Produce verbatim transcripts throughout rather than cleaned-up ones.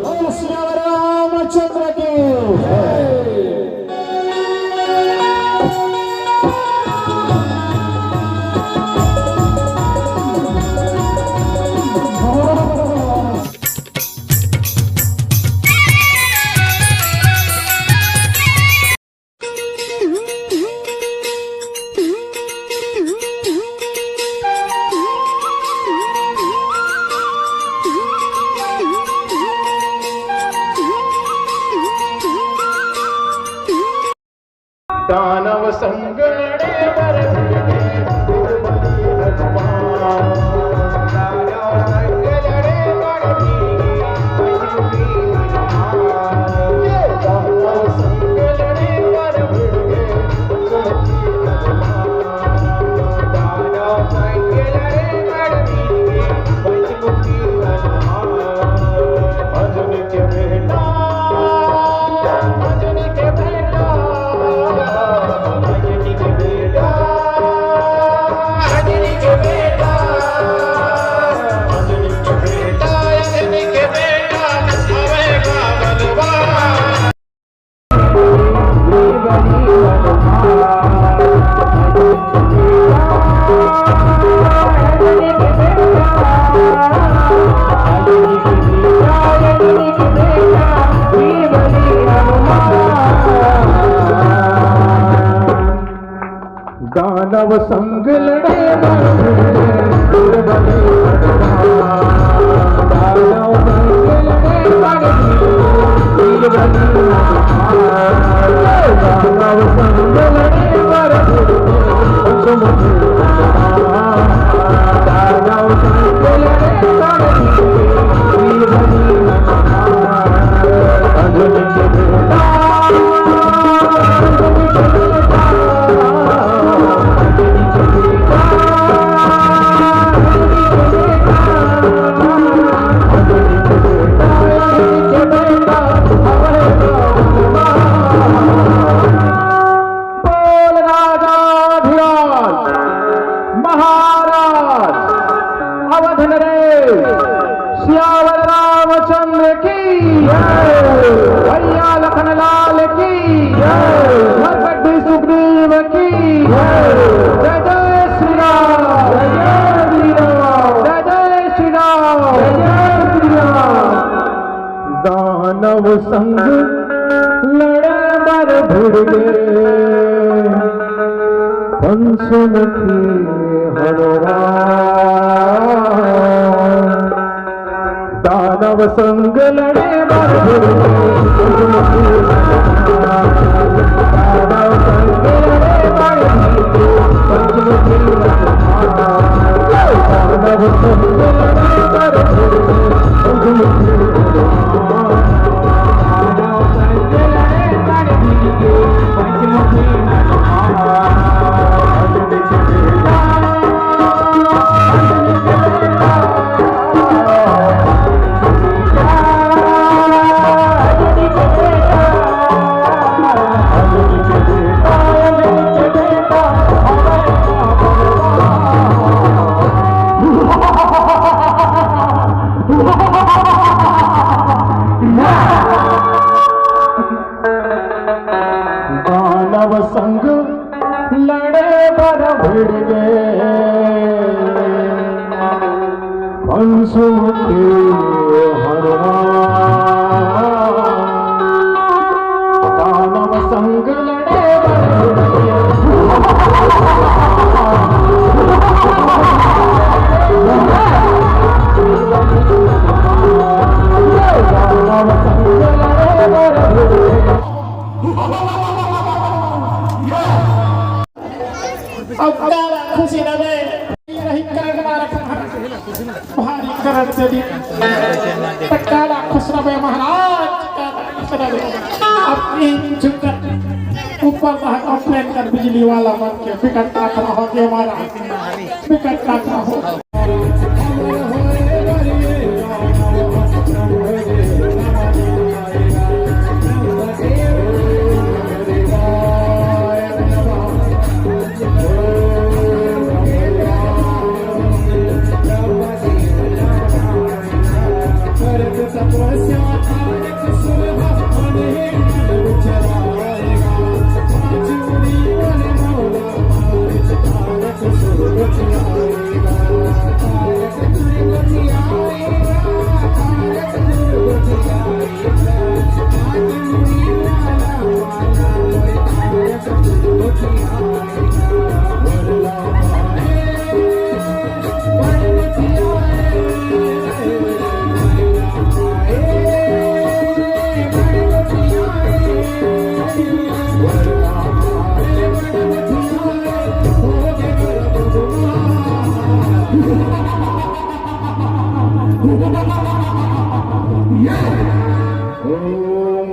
बोल सियावर रामचंद्र की। दानव संग लड़े बर भिड़ गे दुर्बली हनुमान। दानव संग लड़े बर भिड़ गे दुर्बली हनुमान। दानव संग लड़े बर भिड़ गे दुर्बली हनुमान। दानव संग लड़े बर भिड़ गे पंचमुखी हनुमान। अंजनी के बेटा, अंजनी के बेटा, अंजनी के बेटा, अंजनी के बेटा, अंजनी के बेटा, अंजनी के बेटा, अबे बाबा। दानव संग लड़े बर भिड़ गे दुर्बली हनुमान। दानव संग लड़े बर भिड़ गे दुर्बली हनुमान। दानव संग लड़े बर भिड़ गे पंचमुखी हनुमान। दानव संग लड़े बर भिड़ गे दुर्बली हनुमान। बोल राजाधिराज महाराज अवध नरेश सियावर रामचंद्र की जय। भैया लखन लाल की जय। नरकट्टी सुग्रीव की जय। जय जय श्री राम। जय जय श्री राम। जय जय श्री राम। जय जय श्री राम। दानव संग लड़े बर भिड़ गे पंचमुखी हनुमान। दानव संग लड़े बर भिड़ गे पंचमुखी हनुमान। दानव संग लड़े बर भिड़ गे पंचमुखी हनुमान। दानव संग लड़े बर भिड़ गे पंचमुखी हनुमान। दानव संग लड़े बर भिड़ गे पंचमुखी हनुमान। दानव संग लड़े बर भिड़ गे। दानव संग लड़े बर भिड़ गे। अब काला खुशी रवे, रही करंट मारा था, भारी करंट दे दी। तो काला खुश रवे महाराज, काला खुश रवे। अब इन झुकत ऊपर तक कंप्लेन कर बिजली वाला मन के, बिकट काट रहो के हमारा, बिकट काट रहो। ओम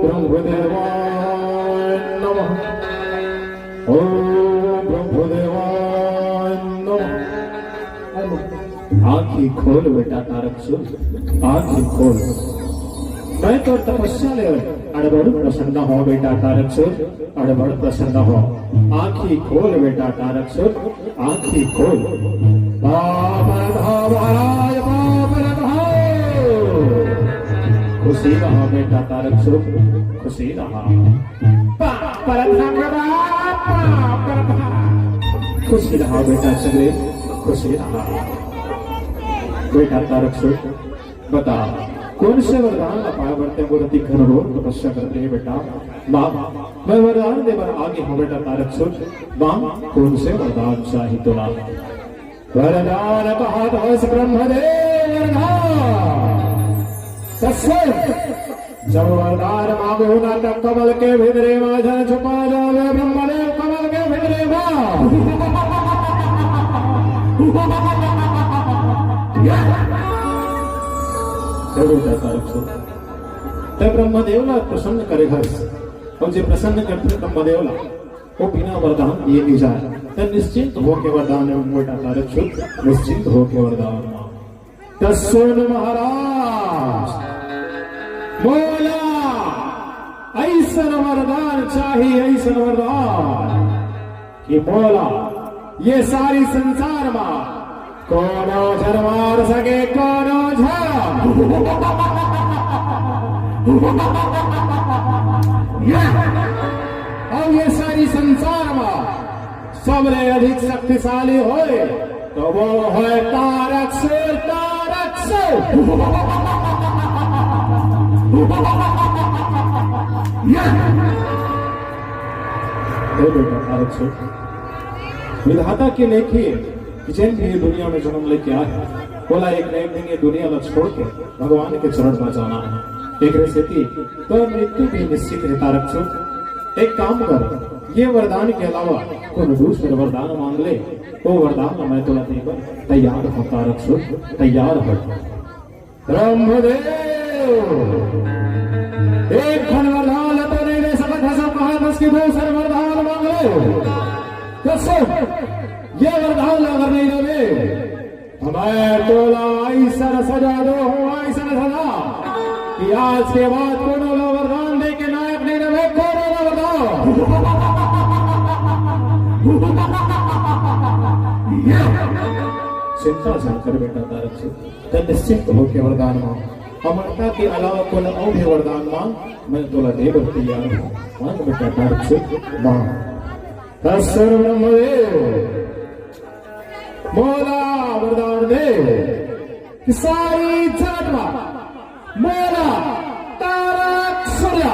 ब्रह्मदेवाय नमः। ओम ब्रह्मदेवाय नमः। आँखी खोल बेटा तारक सुर, आँखी खोल। मैं तो तपस्या ले अड़बड़ प्रसन्न हो बेटा तारक सुर, अड़बड़ प्रसन्न हो। आँखी खोल बेटा तारक सुर, आँखी खोल। बाप रहा महाराज, बाप रहा। खुशी रहा बेटा तारक सुर, खुशी रहा। बाप रहा बाप, बाप रहा। खुशी रहा बेटा सगरे, खुशी रहा। बेटा तारक सुर, बता, कोन से वरदान ला पाए बर तैं मोर अति घनघोर तपस्या करत हे बेटा? माँ, मैं वरदान दे बर आगे हँव बेटा तारक सुर। माँ, कोन से वरदान चाही तोला? वरदान कहत हस ब्रह्मदेव वरदान। कइसे? जब वरदान मांगहू ना, तब कमल के भीतरे मा झन छुपा जावे ब्रह्मदेव, कमल के भीतरे मा। हे बेटा तारक सुर, तैं ब्रह्मदेव ला प्रसन्न करे हस, अउ जे प्रसन्न करथे ब्रह्मदेव ला, वो बिना वरदान दिए नइ जाय। तैं निश्चिंत होके वरदान मांग बेटा तारक सुर, निश्चिंत होके वरदान मांग। त सुन महाराज, मोला अइसन वरदान चाही, अइसन वरदान कि मोला ये सारी संसार मा कोनो झन मार सके, कोनो झन। अउ ये सारी संसार मा सबले अधिक शक्तिशाली होय, त वो होय तारक सुर, तारक सुर। हे बेटा तारक सुर, विधाता के लेखे जेन भी ये दुनिया में जन्म लेके आए हे, ओला एक न एक दिन ये दुनिया ला छोड़ के भगवान के चरण मा जाना हे। एकरे सेती तोर मृत्यु भी निश्चित हे तारक सुर। एक काम कर, ये वरदान के अलावा कोनो दूसर वरदान मांग ले, वो वरदान ला मैं तोला दे बर तैयार हँव तारक सुर, तैयार हँव। ब्रह्मदेव, एक ठन वरदान ला तो नइ दे सकत हँव, सब कहत हस कि दूसर वरदान मांग ले। कइसे? ये वरदान ला अगर नइ देबे, त मैं तोला अइसन सजा देहूँ, अइसन सजा कि आज के बाद कोनो ला वरदान दे के लायक नइ रहे, कोनो ला वरदान। चिंता झन कर बेटा तारक सुर, तैं निश्चिंत होके वरदान मांग। अमरता के अलावा कोनो अउ भी वरदान मांग, मैं तोला दे बर तैयार हँव। मांग बेटा तारक सुर, मांग। त सुन ब्रह्मदेव, मोला वरदान दे कि सारी जगत मा मोला तारक सुर ला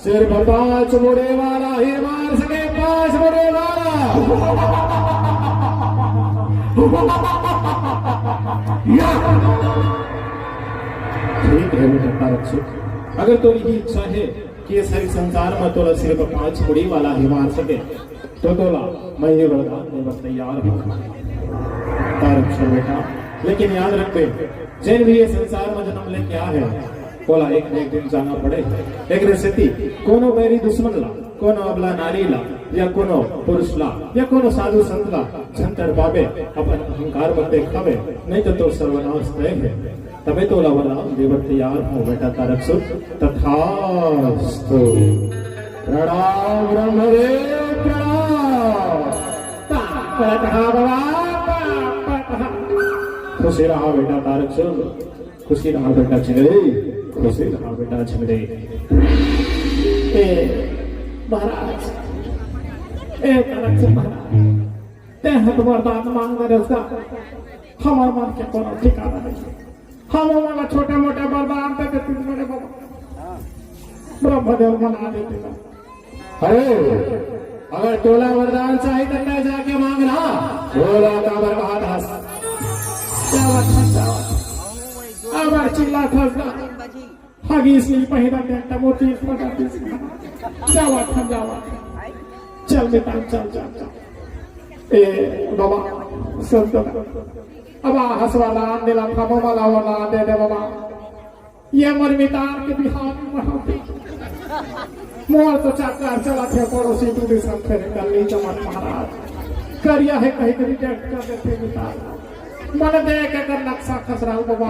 सिर्फ पांच मुड़ी वाला ही मार सके, पांच मुड़ी वाला। ठीक हे बेटा तारक सुर, अगर तोर ये इच्छा हे कि ये सारी संसार मा तोला सिर्फ पांच मुड़ी वाला ही मार सके, त तोला मैं ये वरदान दे बर तैयार हँव तारक सुर बेटा। लेकिन याद रखबे, जेन भी ये संसार मा जन्म लेके आए हे, ओला एक न एक दिन जाना पड़े। एकरे सेती कोनो बैरी दुश्मन ला, कोनो अबला नारी ला, या कोनो पुरुष ला, या कोनो साधु संत ला झन तड़पाबे, अपन अहंकार मत देखाबे, नइ त तोर सर्वनाश तय हे। तभे तोला वरदान दे बर तैयार हँव बेटा तारक सुर। तथास्तु। प्रणाम ब्रह्मदेव, प्रणाम। खुशी रहा बेटा तारक सुर, खुशी रहा बेटा चिंगड़ी, खुशी रहा बेटा चिंगड़ी। ए महाराज, ए तारक सुर महाराज, तैं ह तो वरदान मांग रहे हस, हमर मन के कोनो ठिकाना नइ हे। हम ओमन ला छोटे मोटे वरदान दे देतिस मेरे बाबा, ब्रह्मदेव मना देतिस। अरे, अगर तोला वरदान चाही त तैं जाके मांग ना, तोला काबर कहत हस? जावत हँव, जावत हँव। अबर चिल्लात हस ना, हगीस नइ पहिरत हँव, त मोती पटातीस। जावत हँव, जावत हँव। चल बेटा, चल, चल, चल। ए बाबा, सुन तो ना। अब हंसवा दान देला, खमो वाला वाला दे दे बाबा। ये मोर मितान के बिहाव में हो। मोर तो चक्कर चलत हे पड़ोसी टूरी संग फेर कर ली जमत महाराज। करिया हे कहीं कहीं reject कर देथे मितान। मन देख के कर नक्शा खसराल बाबा।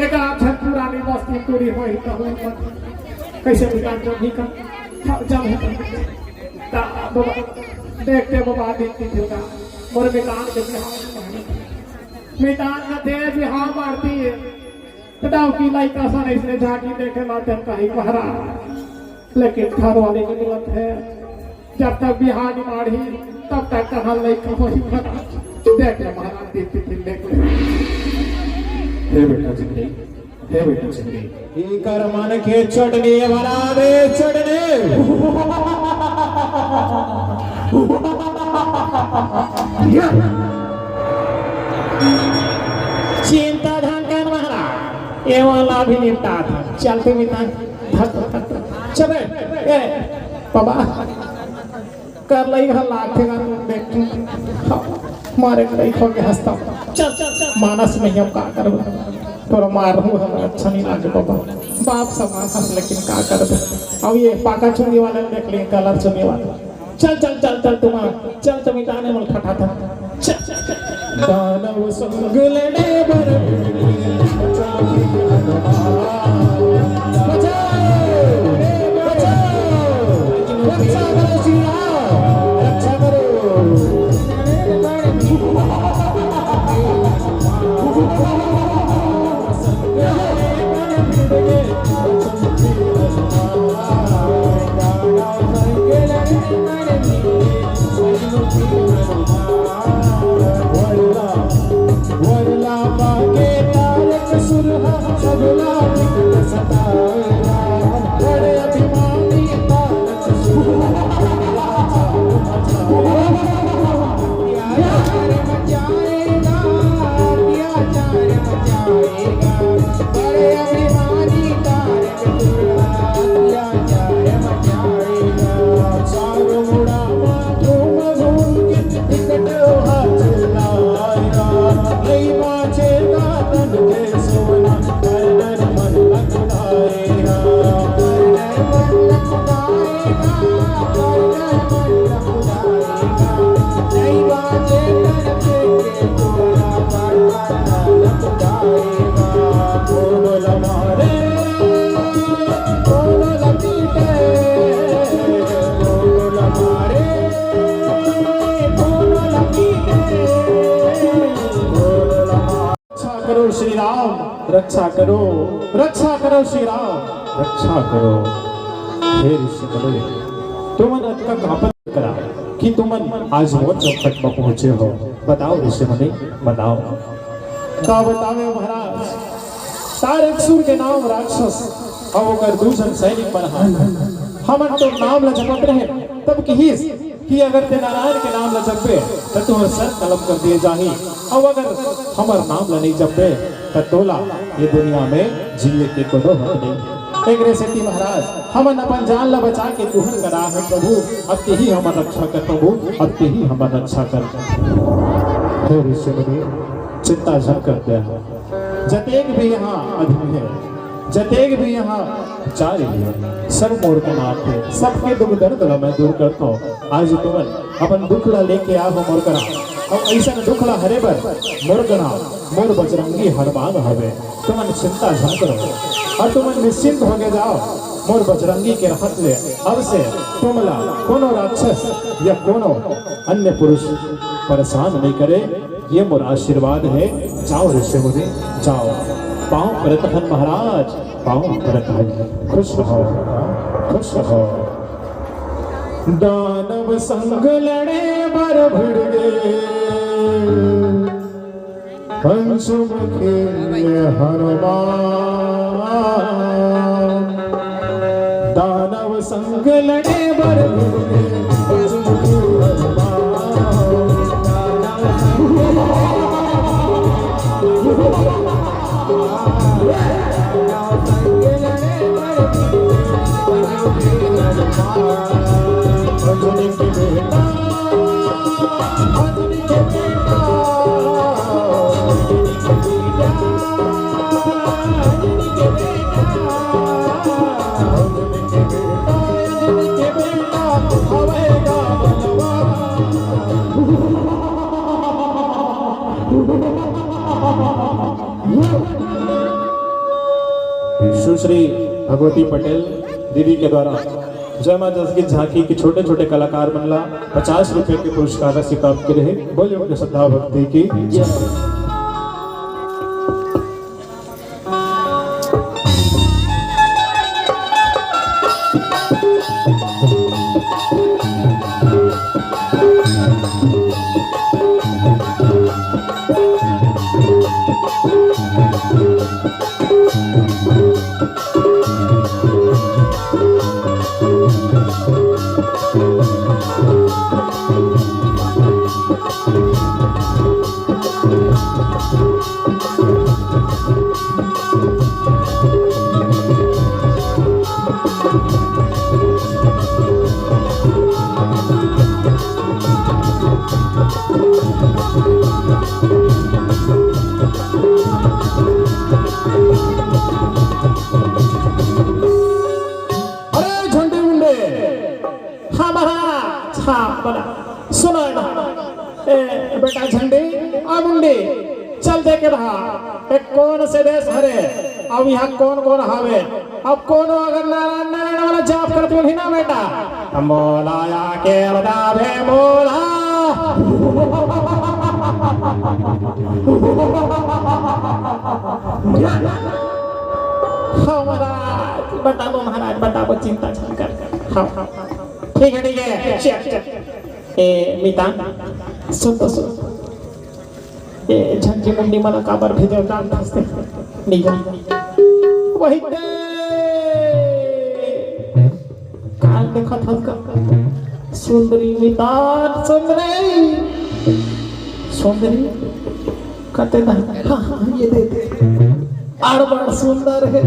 एक आठ पुरानी बस्ती पूरी होई कहूँ मन। कैसे मितान जब भी कर, जब है ता बाबा। देखते बाबा देखते थे का। मोर मितान के बिहाव में हो। मितान का दे बिहाव मारती है। बताओ कि लइका सन इसने झांकी देखे ला तेन कहीं पहरा। लेकिन घर वाले की गलत है। जब तक बिहाव मारी, तब तक कहाँ लइका वही पहरा। देख ले महाराज, दीप्ति फिर देख ले। हे बेटा चिंगड़ी, हे बेटा चिंगड़ी। इकर मन के चटनी बना दे, चटनी। चिंता धन कर महाराज, ये वाला भी निपटा था। चलते मितान, धर, धर, धर। चल रे, ए, बाबा, कर लई घर लागथे गा, देख तू। हाँ, मारे कर लई खो के हंसता। चल, चल, चल। मानस नहीं, अब का करबो? तोरा मारहूँ हम, अच्छा नहीं लागे बाबा। बाप समान हस, लेकिन का करबो? अब ये पाका चुन्नी वाले देख लिए, काला चुन्नी वाले। चल, चल, चल, चल, तुम आ। चल, तुम इताने मुल खटा था। चल, चल, चल। दानव संग लड़े बर बचाओ, बचाओ, रक्षा करो श्री राम, रक्षा करो। रक्षा करो श्री राम, रक्षा करो, रक्षा करो श्री राम, रक्षा करो। हे ऋषि मुनि, तुमन अतका कांपत करा कि तुमन आज मोर चौखट म पहुंचे हो। बताओ ऋषि मुनि, बताओ। का बतावे महाराज, तारकसुर के नाम राक्षस अउ ओकर दू झन सैनिक मन ह। हमन तो नाम ल जपत रहे, तब किहिस कि अगर ते नारायण के नाम ल जपबे, त तोहर सर कलम कर दिए जाही, अउ अगर हमर नाम ल नइ जपबे, त तोला ये दुनिया में जिए के कोनो हक नइ। एकरे सेती महाराज, हमन अपन जान ल बचा के तुहर करा हे प्रभु, अब तेही हमर रक्षा कर प्रभु, अब तेही हमर रक्षा कर। हे ऋषि मुनि, चिंता झन कर दे। जतेक भी यहाँ आदमी हे, जतेक भी यहाँ जा रही हे, सब मोर कना आथे, सबके दुख दर्द ला मैं दूर करथौं। आज तुमन अपन दुख ला लेके आ हो मोर करा, अउ अइसन दुख ला हरे बर मोर कना, मोर बजरंगी हनुमान हवे। तुमन चिंता झन करो, अउ तुमन निश्चिंत होके जाओ मोर बजरंगी के रहत ले। अब से तुमला कोनो राक्षस या कोनो अन्य पुरुष परेशान नइ करे। ये मोर आशीर्वाद हे। जाओ ऋषि मुनि, जाओ। पाँव परत हन महाराज, पाँव परत हन। खुश रहो, खुश रहो। दानव संग लड़े बर भिड़ गे पंचमुखी हनुमान। दानव संग लड़े बर भिड़ गे पंचमुखी हनुमान। सुश्री भगवती पटेल दीदी के द्वारा जय माता की झांकी के छोटे छोटे कलाकार मन ला पचास रुपए के पुरस्कार राशि प्राप्त करे हे। बोलिए उनके श्रद्धा भक्ति की जय। अरे झंडे मुंडे, हाँ महाराज, हाँ बड़ा सुनो ना। ए बेटा झंडी, आ मुंडी, चल देखे रहा, ए कौन से देश हरे, अउ यहाँ कौन कौन हावे। अब कोनो अगर नारायण नारायण वाला जाप करत होही ना बेटा, त मोला आके बताबे मोला। हाँ महाराज, बताबो महाराज, बताबो, चिंता झन कर। हाँ, हाँ, हाँ। ठीक है, ठीक है, चल, चल। ए मितान, सुन तो सुन। ए झंडी मुंडी मन काबर भेजे जान हंसते? नहीं जान। वही ते। कान देखत हस का? सुंदरी मितान, सुंदरी। सुंदरी। कते ना? हाँ, हाँ, ये दे दे। अड़बड़ सुंदर है।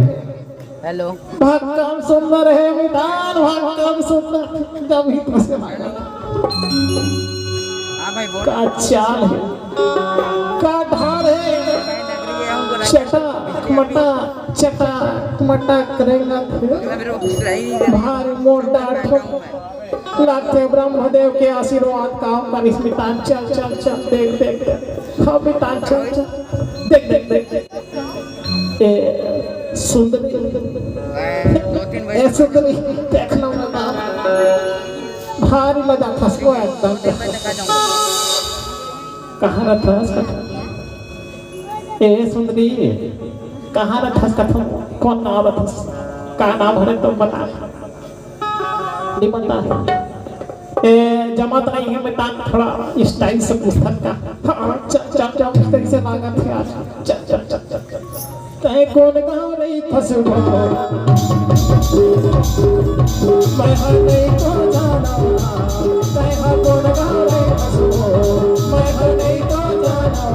हेलो। भक्कम सुंदर है मितान, भक्कम सुंदर। जब ही तुझसे मांगा। हाँ भाई, बोल। का चाल है, का ढाल है। चटा मटा, चटा मटा करेगा। भारी मोटा ठोक। लागथे ब्रह्मदेव के आशीर्वाद काम करिस मितान। चल, चल, चल, देख, देख, देख। हाँ मितान, चल, चल। देख, देख, देख। ए सुंदरी, ए सुंदरी, देखना ना। भारी मजा खसको एकदम। कहाँ रथस? ए सुंदरी, कहाँ रथस? कथम कौन नाम रथस? का नाम हरे तो बता। नहीं पता। ए, जमत नहीं है मितान, थोड़ा style से पूछथन का। हाँ, चल, चल, चल, ठीक से लागत है आज। चल, चल, चल, चल, चल। तैं कोन गाँव रहिथस? मैं हर नहीं तो जाना। तैं हर कोन गाँव रहिथस? मैं हर नहीं तो जाना।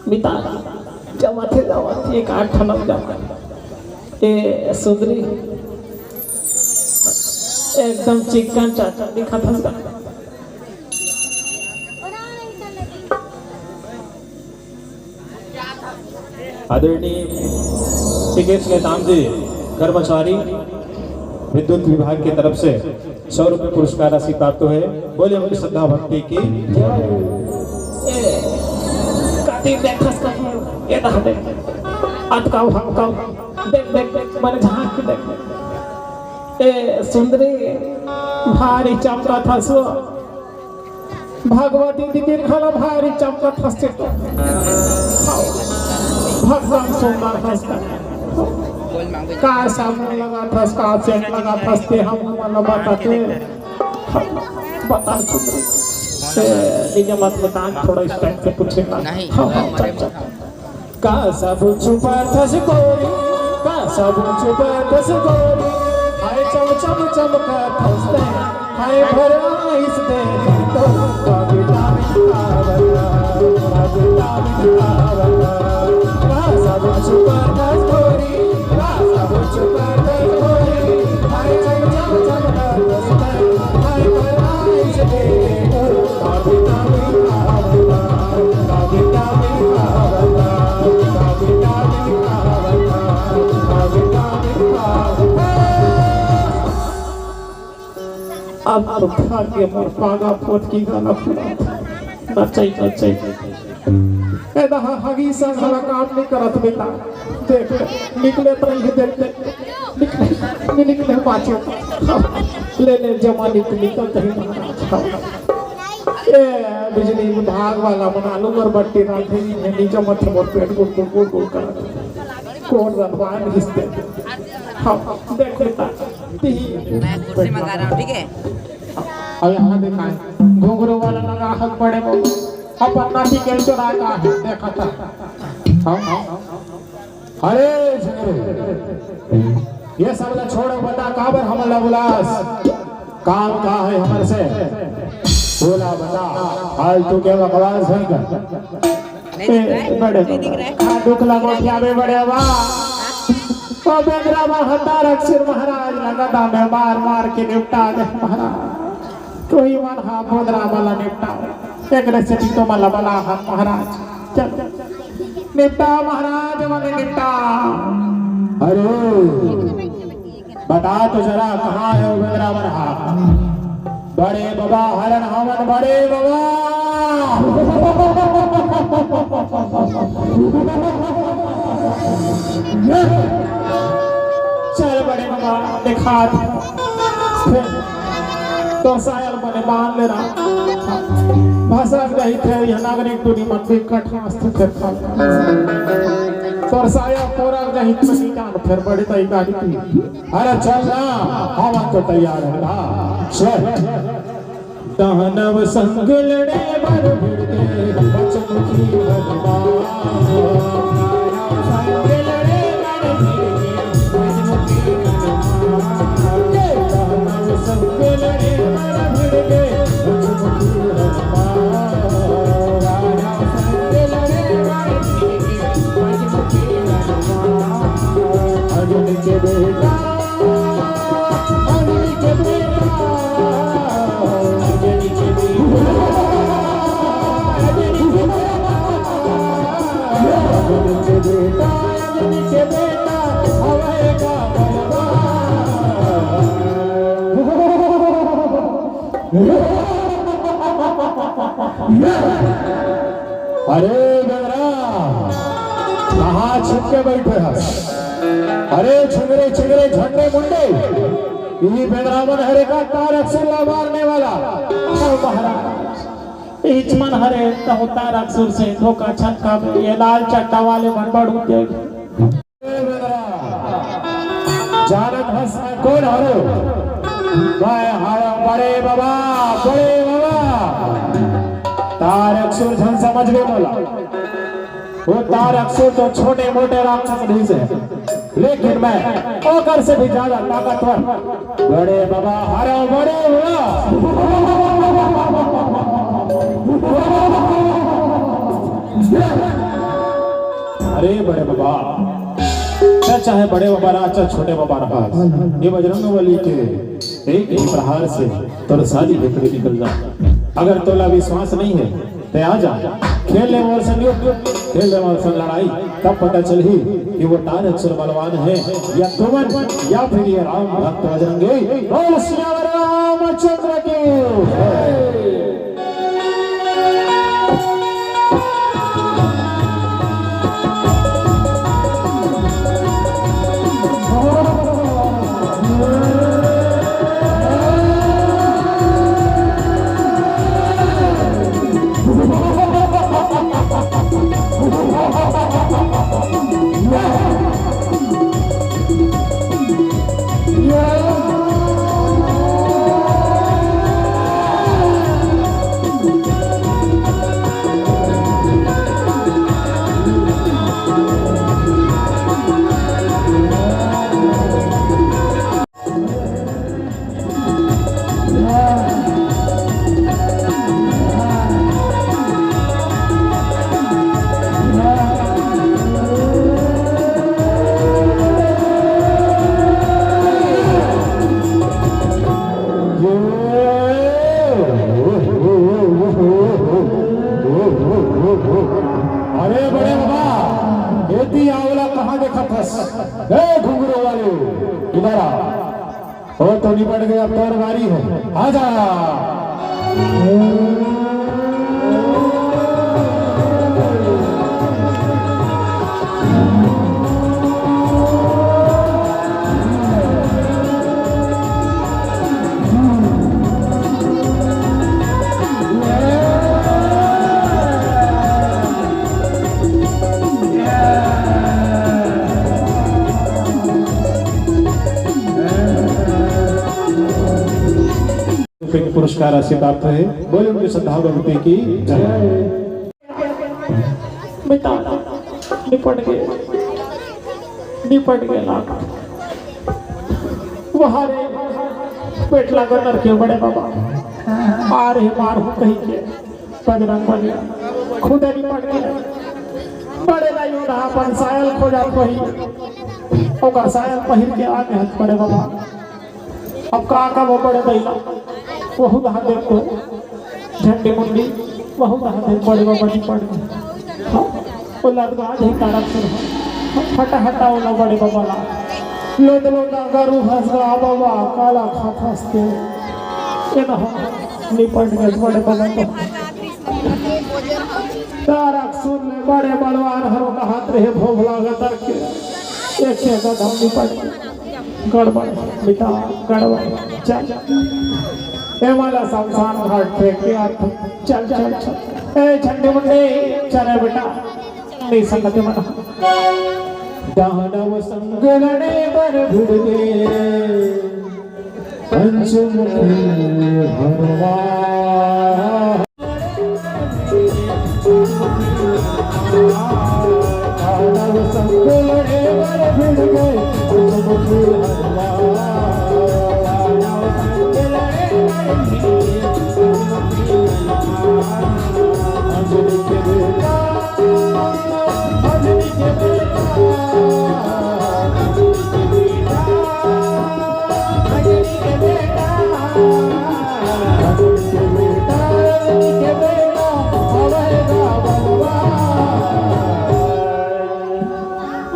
मितान, जमाथे जमाथे एक आठ ठन जमा। ए सुंदरी, एकदम चिक्कन चाचा दिखत हस। आदरणीय टिकेश नेताम जी, कर्मचारी विद्युत विभाग की तरफ से सौ रुपये पुरस्कार राशि प्राप्त हुए। बोले उनकी श्रद्धा भक्ति की जय। ए, कति देखस कथो, ए रह दे। अतकाऊ हमकाऊ, देख, देख, देख, मन झांक के देख। ए, सुंदरी, भारी चमकत हस वो। भगवती दीदी घलो भारी चमकत हस ते तो। भगवान सुंदर हस का। का साबुन लगाथस, का सेंट लगाथस ते हम मन ल बताते। बता सुंदर। ए, निजमत बतान थोड़ा style से पूछेगा। नहीं, हाँ, हाँ, चल, चल। का साबुन छुपाथस गोरी, का साबुन छुपाथस गोरी, हाय चम चम चमकाथस ते, हाय भरा इस दे तो। अरे भाग्य मोर पागा पोत की गाना फुला। नचई, नचई। ए दहा हगी संग हला काम नहीं करत बेटा। देख ले, निकले तो नहीं देख ले। निकले, नहीं निकले बाँचे। ले ले जमा निकल निकल कहीं महाराज। ए बिजली विभाग वाला बना लूं अगरबत्ती राखे नहीं है, नीचे मत मोर पेट गुड़ गुड़ गुड़ गुड़ करत। कौन रखवान घिसते? हाँ, देख लेता। मैं कुर्सी मंगा रहा हूँ, ठीक है? अब यहाँ देखा है, घुंघरू वाला लगा हाथ पड़े वो, अपन नाती के चुरा का है, देखा था। हाँ, हाँ। अरे झगड़े, ये सब ला छोड़, बता काबर हमन ला बुलास? काम का है हमर से? बोला बता, फालतू के बकवास है का? नहीं दिख रहा है? ए, बड़े नहीं दिख रहा है। हाँ, दुख लगो क्या बे बड़े बा? ओ बेंदरा बा हतारक सिर महाराज लगता में मार मार के निपटा दे महाराज। तू ही मन हा बोदरा वाला निपटा। एक रस्ते तो मला बला हा महाराज। चल, चल, चल। निपटा महाराज, मन निपटा। अरे, बता तो जरा, कहाँ है वो बेंदरा मन हा? बड़े बाबा हरन हवन, बड़े बाबा। चल बड़े बाबा, दिखा दे। तोर साया ल बने बांध ले रहा। भाषा गई थे, यह नागरिक टूरी मन भी कठा अस्थित थे। तोर साया पूरा गई थे, निकाल फिर बड़े तैयारी की। अरे चल ना, हम तो तैयार है ना। चल। दानव संग लड़े बर भिड़ गे, बचन की हनुमान। दानव संग लड़े बर भिड़ गे, बचन की हनुमान। दानव संग लड़े बर भिड़ गे, बचन की हनुमान। दानव संग लड़े बर भिड़ गे, बचन की हनुमान। अर्जुन के बेटा अरे बेंदरा, कहाँ छुप के बैठे हस? अरे छिंगरे छिंगरे झंडे मुंडे, ये बेंदरा मन हरे का तारक से मारने वाला। ओ महाराज, इच मन हरे तहु तारक सुर से धोखा छक्का में ये लाल चट्टा वाले मन बड़ू दे। जानत हस मैं कोन हरो? मैं हरो बड़े बाबा, बड़े बाबा। तारक सुर झन समझ गे मोला। वो तारक सुर तो छोटे मोटे राक्षस नहीं से, लेकिन मैं ओकर से भी ज्यादा ताकतवर। बड़े बाबा हरो, बड़े बाबा। अरे बड़े बाबा, चाहे बड़े बाबा रहा, चाहे छोटे बाबा रहा, ये बजरंग बली के एक ही प्रहार से तोर सारी भीतरी निकल जा। अगर तोला विश्वास नहीं है, ते आ जा, खेल ले मोर संग युद्ध, खेल ले मोर संग लड़ाई, तब पता चलही कि वो तारक सुर बलवान है या तुमन या फिर ये राम भक्त बजरंगी। बोल सियावर रामचंद्र की जय। अरे बड़े बाबा, एती आवला कहाँ देखत हस? ए घुंघरू वाले, इधर आ। ओ निपट गया, अब तोर बारी है, आजा। पुरस्कार राशि प्राप्त है। बोले उनके श्रद्धा भक्ति की जय। बेटा, निपट गए, निपट गए लाख। वहाँ रे, पेट लागो नरके बड़े बाबा। आ रे मार हो कहीं के, बजरंग बलिया, खुदे निपट गए। बड़े ला योद्धा अपन सायल खोजत होही, ओकर सायल पहिर के आगे हथ बड़े बाबा। अब का का वो बड़े बैला, वहू दहा देखो, झंडी मुंडी, वहू दहा देख बड़े बाबा जी पड़ गए। हाँ, वो लदगा दे तारक सुर है। फटा हटा वो लो बड़े बाबा ला। लोद लोदा गरु भसगा बाबा, काला खात हंसते। ये ना हो, निपट गए बड़े बाबा तो। तारक सुर ले बड़े बलवान हरो कहात रहे भोभला गदर के। एक के गदम निपट गए। गड़बड़, बेटा, गड़बड़, चल। ए वाला शमशान घाट फेंक के आ तू। चल, चल, चल। ए झंडी मुंडी, चल रे बेटा। नहीं संगत मना। दानव संग लड़े बर भिड़ गए, पंचमुखी हनुमान।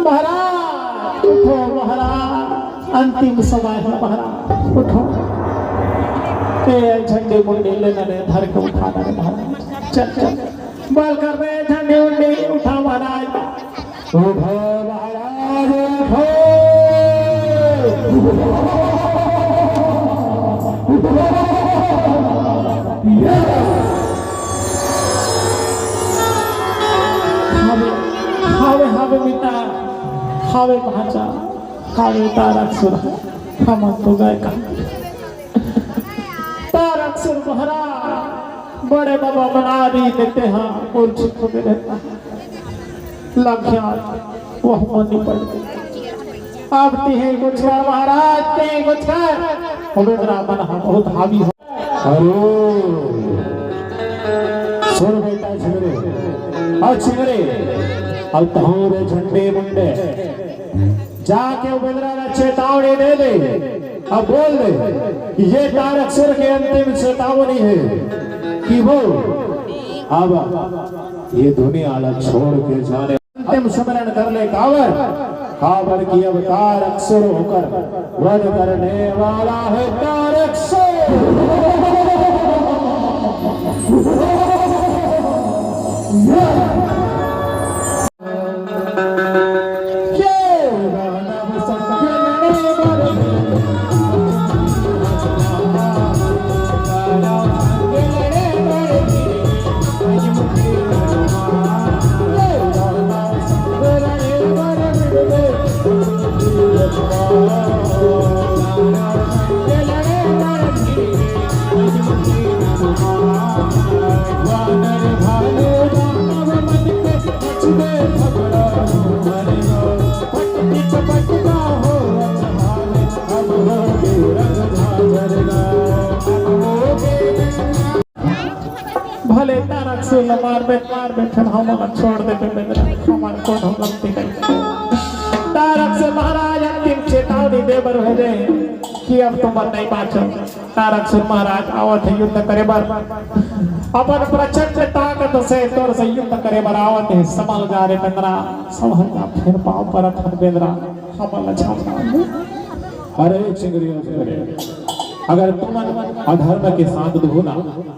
महाराज, उठो महाराज, अंतिम समय है महाराज, उठो। ए झंडी मुंडी लेना रे, धर के उठाना रे महाराज, चल चल। बल कर रे झंडी उंडी, उठा महाराज। उठो महाराज, उठो। हावे, हावे, हावे मिता, हावे भांचा, हावे तारक सुर, हमन तो गए का। तारक सुर महाराज, बड़े बाबा बना दी देते हैं, बोल चुप हो गए रहता है। लग गया, वह मनी पड़ गई। अब ते हैं कुछ कर महाराज, ते हैं कुछ कर। अबे रावण हम बहुत हावी हो। अरे, सुन बेटा छिंगरे, और छिंगरे, और तहूँ रे झंडे मुंडे, जाके वो बेंदरा ला चेतावनी दे दे, अब बोल दे कि ये तारक सुर के अंतिम चेतावनी है कि वो अब ये दुनिया ला छोड़ के जाने। अंतिम सुमिरन कर ले कावर, कावर की अब तारक सुर होकर वध करने वाला है तारक सुर। भले तारक सुर ला मार बे, मार बे, फेर हमन ला छोड़ देबे बेंदरा, हमर कोनो गलती नहीं। तारक सुर महाराज अंतिम चेतावनी दे बर भेजे कि अब तुमन नहीं बाँचो। तारक सुर महाराज आवत है युद्ध करे बर, अपन प्रचंड ताकत से तोर से युद्ध करे बर आवत है। संभल जा रे बेंदरा, संभल जा, फेर पाँव परत हन बेंदरा, हमन ला क्षमा कर दे। अरे चिंगरी, चिंगरी। अगर तुमन अधर्म के साथ दुहू ना,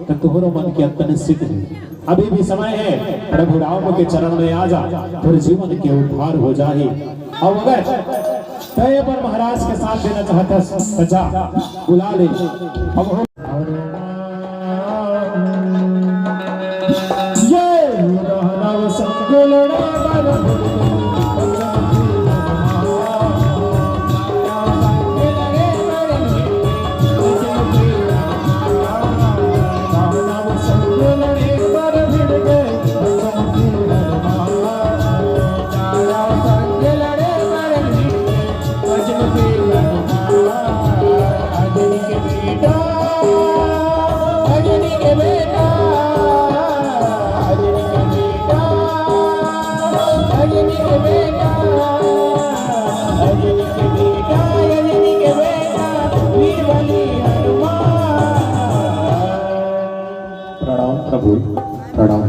त तुहरो मन के अंत निश्चित हे। अभी भी समय हे, प्रभु राम के चरण में आ जा, तोर जीवन के उद्धार हो जाही। अउ अगर तैं अपन महाराज के साथ देना चाहथस, त जा, बुला ले। अब हो ये दानव संग लड़े बर प्रणाम प्रभु, प्रणाम।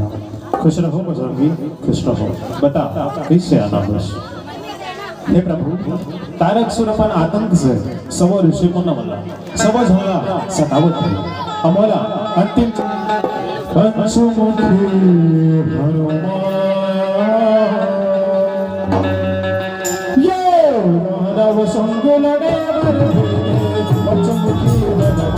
खुश रहो बजरंगी, खुश रहो। बता, कैसे आना होस? हे प्रभु, तारक सुर अपन आतंक से सबो ऋषि मुनि मन ला, सबो झन ला सतावत हे। अउ मोला अंतिम पंचमुखी हनुमान। ये मानव संग लड़े बर पंचमुखी हनुमान।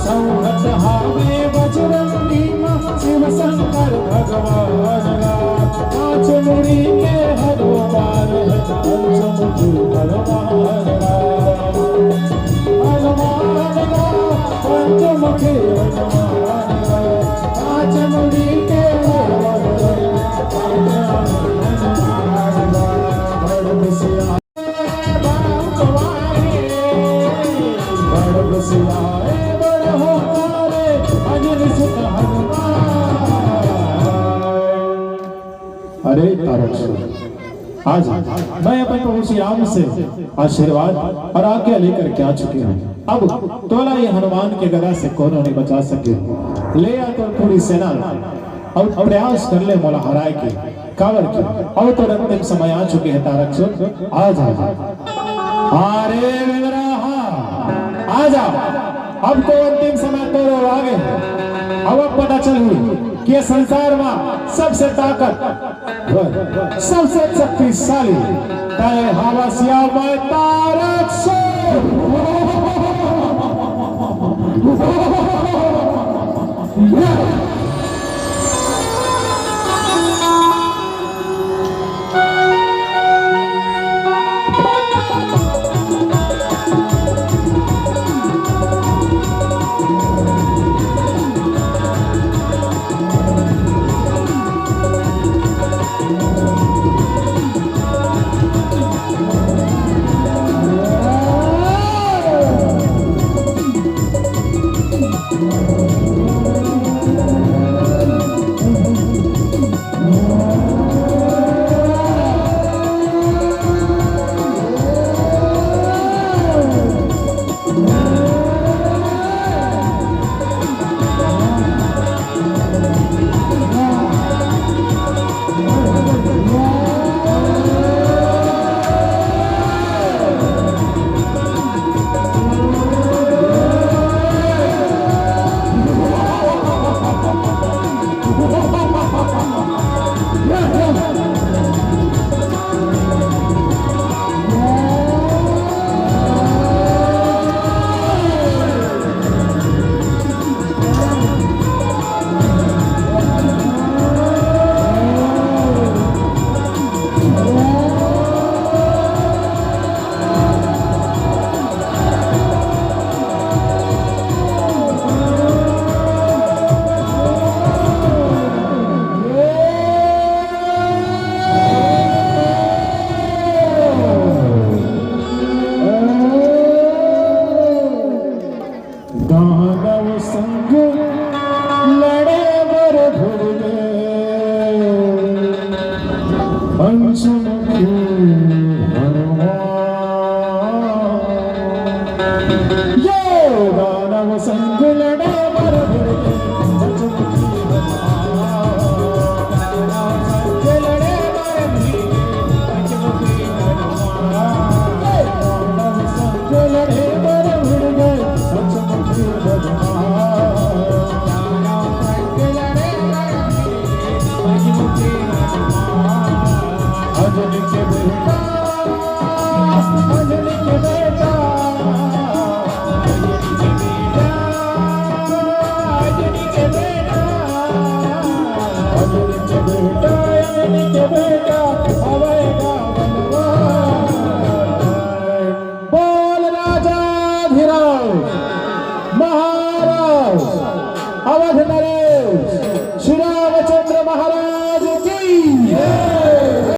संहत हावे बजरंगी माँ, शिव शंकर भगवान राम। पाँच मुड़ी के हनुमान है, पंचमुखी हनुमान राम। हनुमान राम, पंचमुखी हनुमान राम। पाँच मुड़ी के हनुमान राम। बड़ खुशियाँ अरे तारक सुन, आज मैं अपन प्रभु श्री राम से आशीर्वाद और आज्ञा लेकर के आ चुके हूँ। अब तोला ये हनुमान के गदा से कोनो नहीं बचा सके। ले आ तो पूरी सेना और प्रयास कर ले मोला हराए के। काबर के अब तोर अंतिम समय आ चुके हे तारक सुन, आ जा। अरे विग्रहा, आ जा। अब तो अंतिम समय तोरो आगे हे। अब, अब पता चलही कि ये संसार में सबसे ताकत, सबसे शक्तिशाली तैं हवस या मैं तारक सुन। पंचमुखी।